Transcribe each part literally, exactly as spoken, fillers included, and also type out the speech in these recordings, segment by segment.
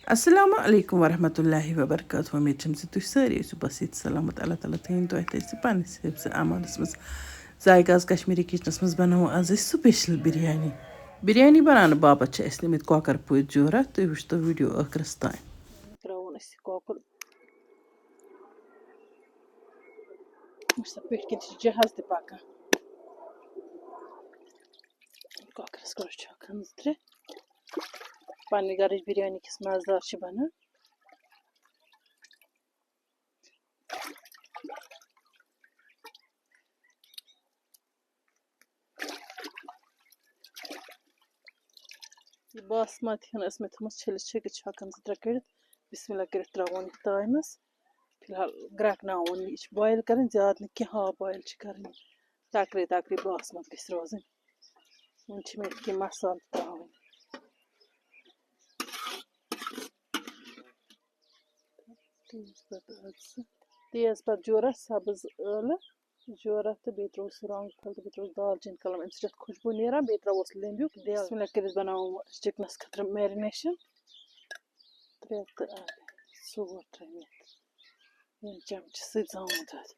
السلام علیکم ورحمۃ اللہ وبرکاتہ۔ وۄمید چھم زِ تُہۍ سٲری ٲسِو بس ییٚتہِ سلامت۔ اللہ تعالیٰ تھٲیِن تۄہہِ تہِ زِ پننِس حفظ امانس منٛز۔ ذایقہ آز کشمیٖری کچنس منٛز بناوو آز أسۍ سپیشل بریانی۔ بریانی بناونہٕ باپتھ چھِ اَسہِ نِمٕتۍ کۄکر پوٗتۍ جورہ۔ تُہۍ وٕچھتو ویڈیو ٲخرس تام۔ ترٛاوون أسۍ یہِ کۄکُر۔ وٕچھ سا، پٮ۪ٹھۍ کِنۍ چھِ جہاز تہِ پکان۔ کۄکرَس کٔڑ چھۄکھ زٕ ترٛےٚ۔ پننہِ گرٕچ بریانی کِژھ مزٕدار چھِ بنان۔ یہِ باسمتی ہن ٲس مےٚ تھٲومٕژ چھٔلِتھ چھٔکِتھ، چھۄکن زٕ ترٛےٚ کٔڑِتھ۔ بسم اللہ کٔرِتھ ترٛاوون یہِ تایہِ منٛز۔ فی الحال گرٛٮ۪کناوون یہِ۔ یہِ چھِ بویِل کَرٕنۍ، زیادٕ نہٕ کینٛہہ، ہاف بویِل چھِ کَرٕنۍ۔ تَکرے تَکرے باسمت گژھِ روزٕنۍ۔ وۄنۍ چھِ مےٚ یِتھ کٔنۍ مصالہٕ ترٛاوٕنۍ۔ تیز پَتہٕ اَکھ زٕ، تیز پَتہٕ جورہ، سَبٕز ٲلہٕ جورہ تہٕ بیٚیہِ ترٛووُس رۄنٛگ پھوٚل تہٕ بیٚیہِ ترٛووُس دالچیٖن کَلَم۔ اَمہِ سۭتۍ چھِ اَتھ خوشبوٗ نیران۔ بیٚیہِ ترٛاووس لیٚمبیُک دیل۔ بسم اللہ کٔرِتھ بَناوو أسۍ چِکنَس خٲطرٕ میرِنیشَن۔ ترٛےٚ تہٕ اَکھ، ژور ترٛٲوۍ مےٚ ییٚمہِ چَمچہٕ سۭتۍ زامُت دۄد۔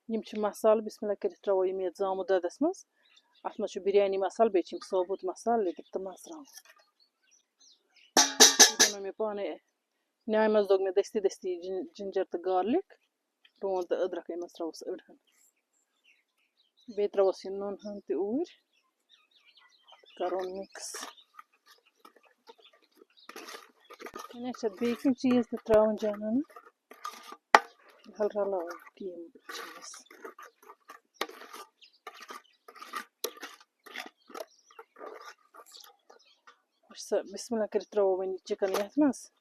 یِم چھِ مصالہٕ، بسم اللہ کٔرِتھ ترٛاوو یِم یَتھ زامُت دۄدَس منٛز۔ اَتھ منٛز چھُ بِریانی مصالہٕ، بیٚیہِ چھِ یِم ثوبوٗت مصالہٕ، لیٚدٕر تہٕ مَرژٕوانٛگُن۔ یہِ بَنوو مےٚ پانَے۔ نیٛامہِ منٛز دوٚگ مےٚ دٔستی دٔستی جِن-، جِنجَر تہٕ گارلِک، رُوٗن تہٕ أدرَکھ، أمۍ منٛز ترٛاوُس أڑہَن۔ بیٚیہِ ترٛاوُس یہِ نُن ہَن تہِ اوٗرۍ، کَرون mix۔ وۄنۍ آسہِ اَتھ بیٚیہِ کینٛہہ چیٖز تہِ ترٛاوُن جانَن۔ فِلحال رَلاوو یِم چیٖز۔ وٕچھ سا، بسم اللہ کٔرِتھ ترٛاوو وۄنۍ یہِ چِکَن یَتھ منٛز۔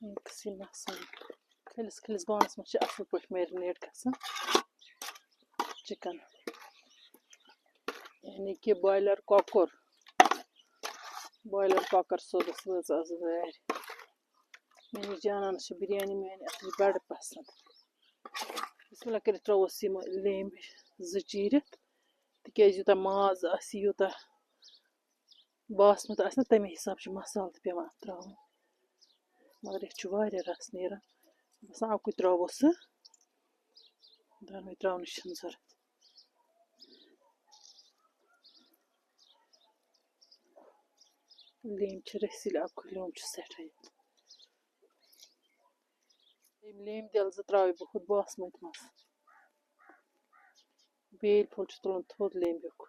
Mix یہِ مصالہٕ۔ کھٔلِس کھٔلِس بانَس منٛز چھِ اَصٕل پٲٹھۍ marinate گژھان چِکَن۔ یعنی کہِ بویلَر کۄکُر، بویلَر کۄکَر سوزَس وٲژ آز وٲرۍ۔ میٛٲنِس جانَنَس چھِ بِریانی میٛانہِ اَتھٕچ بَڑٕ پَسنٛد۔ بسم اللہ کٔرِتھ ترٛاووس یِم لیٚمبۍ زٕ چیٖرِتھ، تِکیٛازِ یوٗتاہ ماز آسہِ، یوٗتاہ باسمت آسہِ نہ، تَمے حساب چھُ مصالہٕ تہِ پٮ۪وان اَتھ ترٛاوُن۔ مگر یَتھ چھُ واریاہ رَس نیران۔ باسان، اَکُے ترٛاوو سُہ، دۄنوَے ترٛاونٕچ چھَنہٕ ضوٚرَتھ۔ لیٚمبۍ چھِ رٔسیٖل اَکُے، لیوٚمب چھُ سٮ۪ٹھاہ یَتھ۔ یِم لیٚمبۍ دٮ۪ل زٕ ترٛاوٕ بہٕ ہُتھ باسمتہِ منٛز۔ بیٚیہِ پھوٚل چھُ تُلُن تھوٚد لیٚمبیُک۔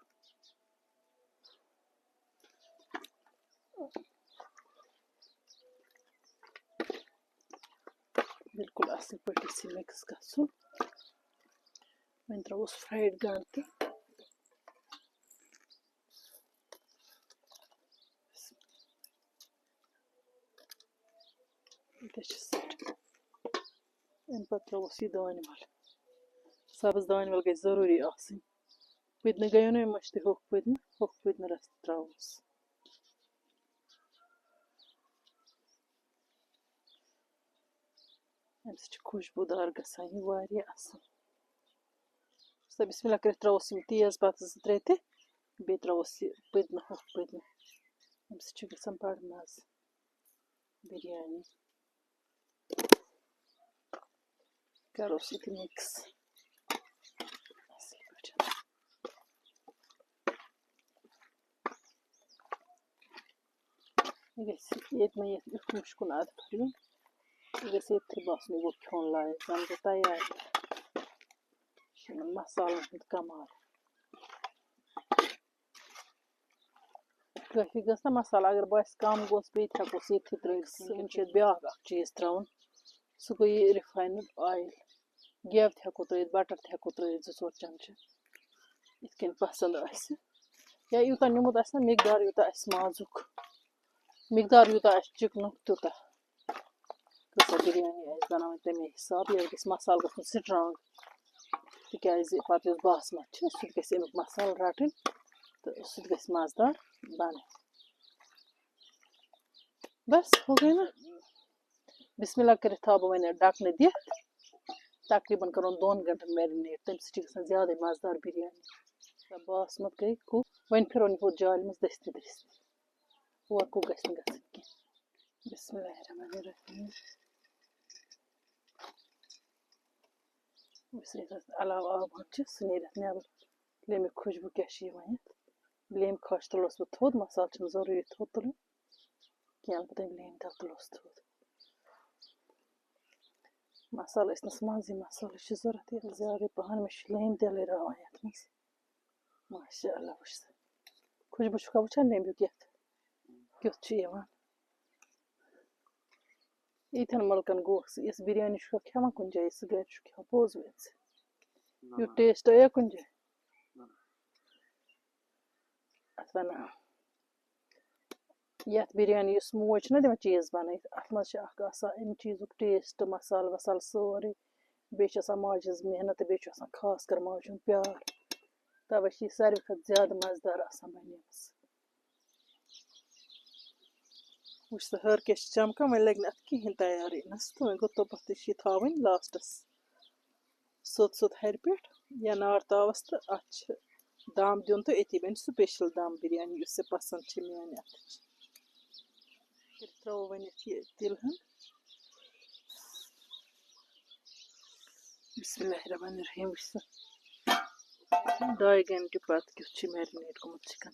بِلکُل اَصٕل پٲٹھۍ گژھِ یہِ mix گژھُن۔ وۄنۍ ترٛاووس fried گنٛڈٕ تہِ۔ یہِ تہِ چھِ set۔ اَمہِ پَتہٕ ترٛاووس یہِ دانہِ وَل۔ سَبٕز دانہِ وَل گژھِ ضروٗری آسٕنۍ۔ پٔدنہٕ گٔیو نہٕ مٔشتٕے، ہوٚکھ پٔدنہٕ، ہوٚکھ پٔدنہٕ رَس تہِ ترٛاووس۔ اَمہِ سۭتۍ چھِ خوشبوٗدار گژھان یہِ واریاہ اَصٕل۔ سۄ بِسمِ اللہ کٔرِتھ ترٛاووس یِم تیز پَتہٕ زٕ ترٛےٚ تہِ، بیٚیہِ ترٛاووس یہِ پٔدنہٕ، ہوٚکھ پٔدنہٕ۔ اَمہِ سۭتۍ چھُ گژھان بَڑٕ مَزٕ بِریانی۔ کَروس یہِ تہِ mix اَصٕل پٲٹھۍ۔ یہِ گژھِ ییٚتہِ نہٕ یَتھ یُتھ مُشکُن اَدٕ پھٔلِیُن، یہِ گژھِ ییٚتھٕے باسُن، یہِ گوٚو کھیوٚن لایق، زَن گوٚو تیار۔ یہِ چھُ یِمَن مصالَن ہُنٛد کمال۔ کٲفی گٔژھ نہ مصالہٕ، اگر باسہِ کم گوٚژھ، بیٚیہِ تہِ ہٮ۪کوس ییٚتھی ترٛٲوِتھ۔ وٕنۍ چھُ ییٚتہِ بیٛاکھ اکھ چیٖز ترٛاوُن، سُہ گوٚو یہِ refined oil۔ گٮ۪و تہِ ہٮ۪کو ترٛٲوِتھ، butter تہِ ہٮ۪کو ترٛٲوِتھ زٕ ژور چمچہٕ، یِتھ کٔنۍ پسنٛد آسہِ، یا یوٗتاہ نیُمُت آسہِ نہ مقدار، یوٗتاہ آسہِ مازُک، مقدار یوٗتاہ آسہِ چِکنُک، تیوٗتاہ۔ کۭژاہ بِریانی آسہِ بَناوٕنۍ، تَمے حِساب۔ یَتھ گژھِ مصالہٕ گژھُن strong، تِکیٛازِ پَتہٕ یُس باسمت چھِ، سُہ تہِ گژھِ اَمیُک مصالہٕ رَٹٕنۍ تہٕ سُہ تہِ گژھِ مَزٕدار بَنٕنۍ۔ بَس، ہو گٔے نا؟ بِسمِ اللہ کٔرِتھ تھاوٕ بہٕ وۄنۍ ڈَکہٕ نہٕ دِتھ۔ تقریٖباً کَرُن دۄن گھنٹَن marinate، تَمہِ سۭتۍ چھِ گژھان زیادَے مَزٕدار بِریانی۔ سۄ باسمَت گٔے cook، وۄنۍ پھِرُن یہِ ہُتھ جالہِ منٛز دٔستہِ دٔستہِ، overcook گژھِ نہٕ گژھٕنۍ کینٛہہ۔ بسم اللہ الرحمن الرحیم۔ یُس یَتھ علاوٕ آب ہن چھِ، سُہ نیرِ اَتھ نٮ۪بر۔ لیٚمیُک خوشبوٗ کیٛاہ چھِ یِوان یَتھ؟ لیٚمۍ کھَش تُلوس بہٕ تھوٚد، مصالہٕ چھِنہٕ ضروٗری تھوٚد تُلُن کینٛہہ، البتہ یِم لیٚمۍ دَب تُلوس تھوٚد۔ مصالہٕ ٲسۍ نَس منٛزٕے مصالہٕ چھِ ضوٚرَتھ یَتھ زیادَے پَہَن، مےٚ چھِ لیٚمۍ تیلٕے راوان یَتھ منٛز۔ ماشاء اللہ، وٕچھ سا، خوشبوٗ چھُکھا وٕچھان لیٚمبیُک یَتھ کیُتھ چھُ یِوان؟ ییٖتٮ۪ن مُلکَن گوٚو سُہ، یِژھ بِریانی چھُکھا کھٮ۪وان کُنہِ جایہِ، سُہ گَرِ چھُ کھٮ۪وان پوٚز ویژِ؟ نہ، یُتھ نہ۔ Taste آیا کُنہِ جایہِ؟ نہ۔ اَتھ وَنان، یَتھ بِریانی یُس موج چھِنہ دِوان چیٖز بَنٲیِتھ، اَتھ منٛز چھِ اَکھ آسان اَمہِ چیٖزُک taste، مصالہٕ وصالہٕ سورُے۔ بیٚیہِ چھِ آسان ماجہِ ہِنٛز محنت تہٕ بیٚیہِ چھُ آسان خاص کر ماجہِ ہُنٛد پیار۔ تَوَے چھِ یہِ ساروی کھۄتہٕ زیادٕ مَزٕدار آسان بَنیمٕژ۔ وٕچھ سا، ہر کیٛاہ چھِ چمکان، وۄنۍ لَگہِ نہٕ اَتھ کِہیٖنۍ تیارٕے نَس تہٕ وۄنۍ گوٚو توٚپَتھ تہِ چھِ یہِ تھاوٕنۍ lastس۔ سوٚت سوٚت ہَرِ پٮ۪ٹھ یا نار تاوَس تہٕ اَتھ چھِ دام دیُن تہٕ أتی بَنہِ special دام بِریانی یُس ژےٚ پَسنٛد چھِ میٛانہِ اَتھٕچ۔ تیٚلہِ ترٛاوو وۄنۍ اَتھ یہِ تِلہٕ ہن۔ بسم اللہ الرحمن الرحیم۔ وٕچھ سا، ڈاے گھنٹہٕ پتہٕ کیُتھ چھُ marinate گوٚمُت chicken۔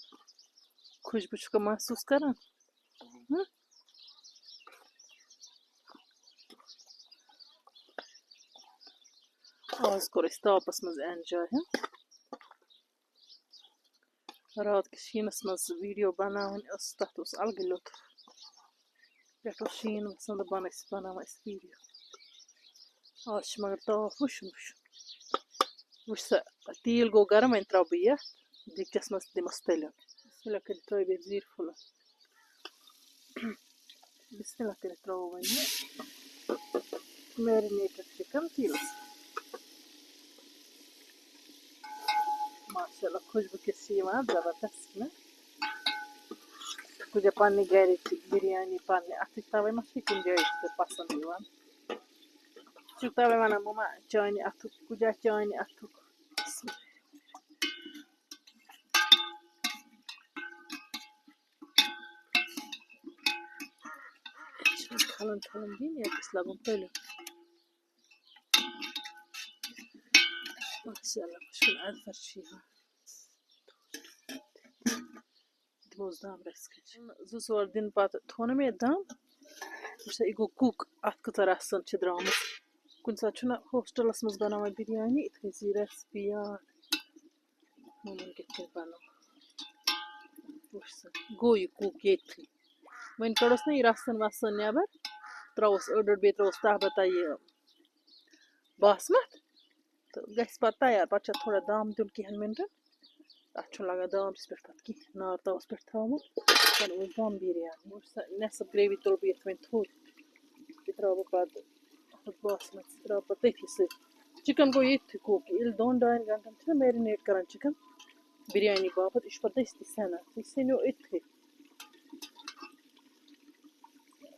خوشبوٗ چھُکھا محسوٗس کران؟ ہہ؟ آز کوٚر اَسہِ تاپس منٛز enjoy، ہہ؟ راتھ کِس شیٖنَس منٛز video بَناوٕنۍ ٲس، تَتھ اوس اَلگٕے لُطُف۔ پٮ۪ٹھ اوس شیٖن وَسان، دَپان ٲسۍ بَناوان أسۍ video۔ آز چھِ مگر تاپھ وٕچھُن وٕچھُن۔ وٕچھ سا، تیٖل گوٚو گرم، وۄنۍ ترٛاوٕ بہٕ یَتھ دیٖگچَس منٛز تہٕ دِمَس تٔلیُن۔ بسم اللہ کٔرِتھ ترٛٲوۍ بیٚیہِ زیٖر پھوٚلہ۔ بسم اللہ کٔرِتھ ترٛاوو وۄنۍ یہِ marinated chicken تیٖلَس۔ ماشاء اللہ، خوشبوٗ کِژھ چھِ یِوان زبردست، چھِنہ؟ کُجا پننہِ گرِچ بِریانی، پننہِ اَتھٕچ، تَوَے ما چھِ کُنہِ جایہِ تہِ پسنٛد یِوان۔ چھُ تَوَے وَنان، مما، چانہِ اَتھُک، کُجا چانہِ اَتھُک۔ چھِ کھلان کھلان دِنۍ، ییٚتہِ گژھِ لَگُن تٔلیُن۔ ماشاء اللہ، وٕچھ کُن اَدفر چھُ یِوان۔ دِموس دَم رَژھِ کھنٛڈ۔ زٕ ژور دِن پَتہٕ تھوٚو نہٕ مےٚ یہِ دَم۔ وٕچھ سا، یہِ گوٚو cook، اَتھ کۭژاہ رَژھ ہن چھِ درٛامٕژ۔ کُنہِ ساتہٕ چھُنہ ہوسٹَلَس منٛز بَناوان بِریانی، یِتھ کٔنۍ چھِ یہِ recipe یاد۔ وۄنۍ کِتھ کٔنۍ بَنٲو؟ وٕچھ سا، گوٚو یہِ cook ییٚتھی۔ وۄنۍ کَڑوس نہ یہِ رَسَن وَسَن نٮ۪بَر، ترٛاووس أڑ أڑ، بیٚیہِ ترٛاووس تَتھ پَتہٕ یہِ باسمَت تہٕ گژھِ پَتہٕ تیار۔ پَتہٕ چھِ اَتھ تھوڑا دَم دیُن کینٛہَن مِنٹَن۔ اَتھ چھُنہٕ لَگان دامَس پٮ۪ٹھ پَتہٕ کِہیٖنۍ، نار تاوَس پٮ۪ٹھ تھاوُن۔ کَرو أسۍ دَم بِریانی۔ وٕچھ سا، نٮ۪صٕف gravy تُل بہٕ یَتھ وۄنۍ تھوٚد۔ یہِ ترٛاوٕ بہٕ پَتہٕ ہُتھ باسمَت، یہِ ترٛاوٕ پَتہٕ تٔتھی سۭتۍ۔ Chicken گوٚو ییٚتھی cook۔ ییٚلہِ دۄن ڈاین گھنٹَن چھِنہ marinate کَران chicken بِریانی باپَتھ، یہِ چھُ پَتہٕ دٔستی سٮ۪نان۔ یہِ سیٚنیو أتھی۔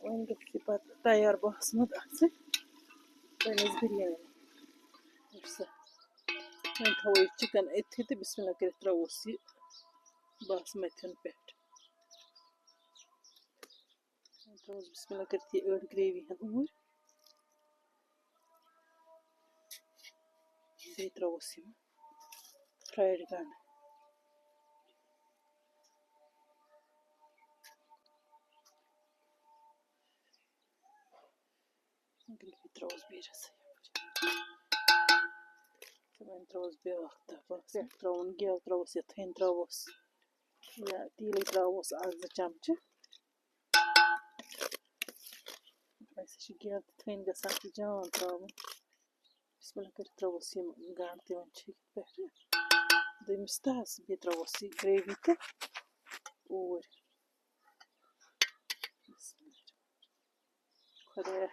وۄنۍ گژھِ یہِ پَتہٕ تیار باسمَت اَتھ سۭتۍ۔ وۄنۍ ٲس بِریانی۔ وٕچھ سا۔ وۄنۍ تھاوو یہِ chicken أتھی تہٕ بسم اللہ کٔرِتھ ترٛاووس یہِ باسمَتہِ ہَن پٮ۪ٹھ۔ وۄنۍ ترٛاووس بسم اللہ کٔرِتھ یہِ أڑ gravy ہَن اوٗرۍ۔ بیٚیہِ ترٛاووس یِم fried گنٛڈٕ۔ گرٛیوی ترٛاووس بیٚیہِ رَژھا یَپٲرۍ۔ تہٕ وۄنۍ ترٛاووس بیٛاکھ تَبَکھ۔ پٮ۪ٹھ ترٛاوُن گٮ۪و، ترٛاووس یَتھٕنۍ، ترٛاووس یا تیٖلٕے ترٛاووس اَکھ زٕ چَمچہٕ۔ اَسہِ چھِ گٮ۪و تہِ تھٔنۍ گژھان تہٕ جان ترٛاوُن۔ بسم اللہ کٔرِتھ ترٛاووس یِم گنٛڈٕ تہِ وۄنۍ چھِ یِتھ پٲٹھۍ۔ دوٚیمِس تَس بیٚیہِ ترٛاووس یہِ گرٛیوی تہِ اوٗرۍ۔ خۄدایا،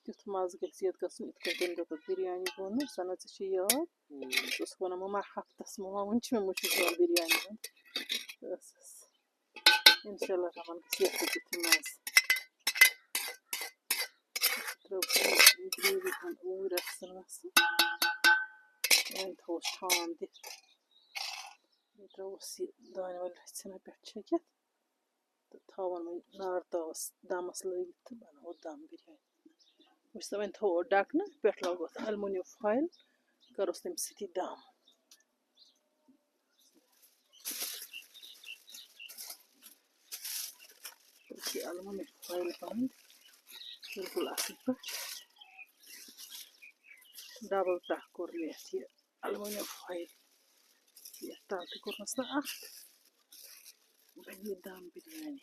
تیُتھ مَزٕ گژھِ یَتھ گژھُن، یِتھ کٔنۍ تَمہِ دۄہ تَتھ بِریانی ووٚنُس، وَنان ژےٚ چھِ یاد؟ سُہ اوسُکھ وَنان، مما، ہفتَس، مما، وٕنہِ چھِ مےٚ مُشُک یِوان بِریانی ہُنٛد۔ ٲسٕس۔ اِنشاء اللہ الرحمن گژھِ یَتھ تہِ تیُتھُے مَزٕ۔ ترٛٲو گرٛیوی ہن اوٗرۍ۔ اوس ٹھانٛڈ دِتھ، بیٚیہِ ترٛووُس یہِ دانہِ وَل رَژھِ ہنا پٮ۪ٹھ چھٔکِتھ تہٕ تھاوُن وۄنۍ نار تاوَس دَمَس لٲگِتھ تہٕ بَناوو دَم بِریانی۔ وٕچھ سا، وۄنۍ تھاوو ڈَکہٕ نہٕ، پٮ۪ٹھ لاگو اَتھ aluminium foil، کَروس تَمہِ سۭتی دَم۔ یہِ aluminium foil بنٛد، بِلکُل اَصٕل پٲٹھۍ۔ Double تَہہ کوٚر مےٚ یَتھ یہِ aluminium foil۔ یَتھ تَل تہِ کوٚرمَس نہٕ اَتھ۔ بَنہِ یہِ دَم بِریانی۔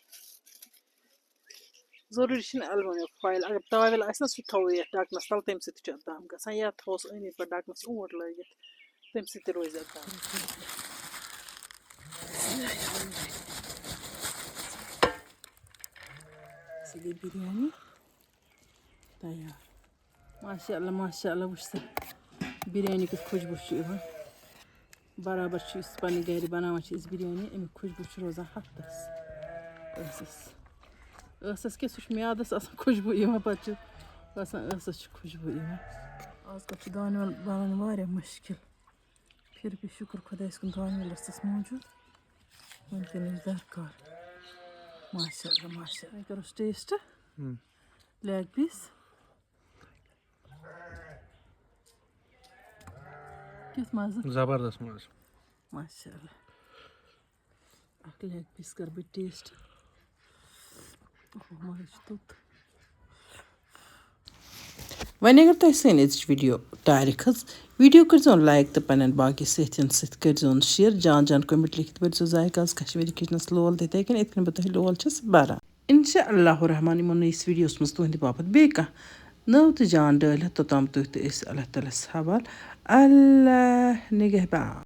ضروٗری چھِنہٕ aluminium foil، اگر towel آسہِ نہ، سُہ تہِ تھاوو یَتھ ڈَکَنَس تَل، تَمہِ سۭتۍ تہِ چھُ اَتھ دَم گژھان، یا تھاووس أنٛدۍ أنٛدۍ پَتہٕ ڈَکَنَس اوٹ لٲگِتھ، تَمہِ سۭتۍ تہِ روزِ اَتھ دَم۔ اَصلی بِریانی تیار۔ ماشاء اللہ، ماشاء اللہ، وٕچھ سا بِریانی کِژھ خوشبوٗ چھِ یِوان۔ برابر چھِ أسۍ پننہِ گرِ بناوان چھِ أسۍ بِریانی، اَمیُک خوشبوٗ چھُ روزان ہفتس ٲسَس۔ ٲسَس کیٛاہ، سُہ چھُ میادس آسان خوشبوٗ یِوان، پتہٕ چھُ آسان ٲسَس چھِ خوشبوٗ یِوان۔ آز کل چھُ دانہِ وَل بناوُن واریاہ مُشکِل، پھر بھی شُکر خۄدایَس کُن، دانہِ وَل ٲسَس موٗجوٗد، وٕنکیٚنَس چھُ درکار۔ ماشاء اللہ، ماشاء اللہ، وۄنۍ کَروس taste۔ ہُم۔ Leg piece۔ کیُتھ مَزٕ؟ زبردست مَزٕ۔ ماشاء اللہ۔ اَکھ leg piece کَرٕ بہٕ taste۔ اوہ، مَزٕ چھُ توٚت۔ وۄنۍ اگر تۄہہِ سٲنۍ أزِچ video ٹارِ کھٔژ، video کٔرۍزیون like تہٕ پنٛنٮ۪ن باقٕے سٲتھیَن سۭتۍ کٔرۍزیون share۔ جان جان comment لیکھِتھ بٔرۍزیو ذایقہ آز کشمیٖری kitchenَس لول دِتھ، یِتھَے کٔنۍ یِتھ کٔنۍ بہٕ تۄہہِ لول چھَس بَران۔ اِنشاء اللہ الرحمن یِمو نٔیِس videoَس منٛز تُہٕنٛدِ باپتھ بیٚیہِ کانٛہہ نٔو تہٕ جان ڈٲلۍ ہٮ۪تھ، توٚتام تُہۍ تہٕ أسۍ اللہ تعالیٰ ہَس حوال۔ اللہ نِگہبان۔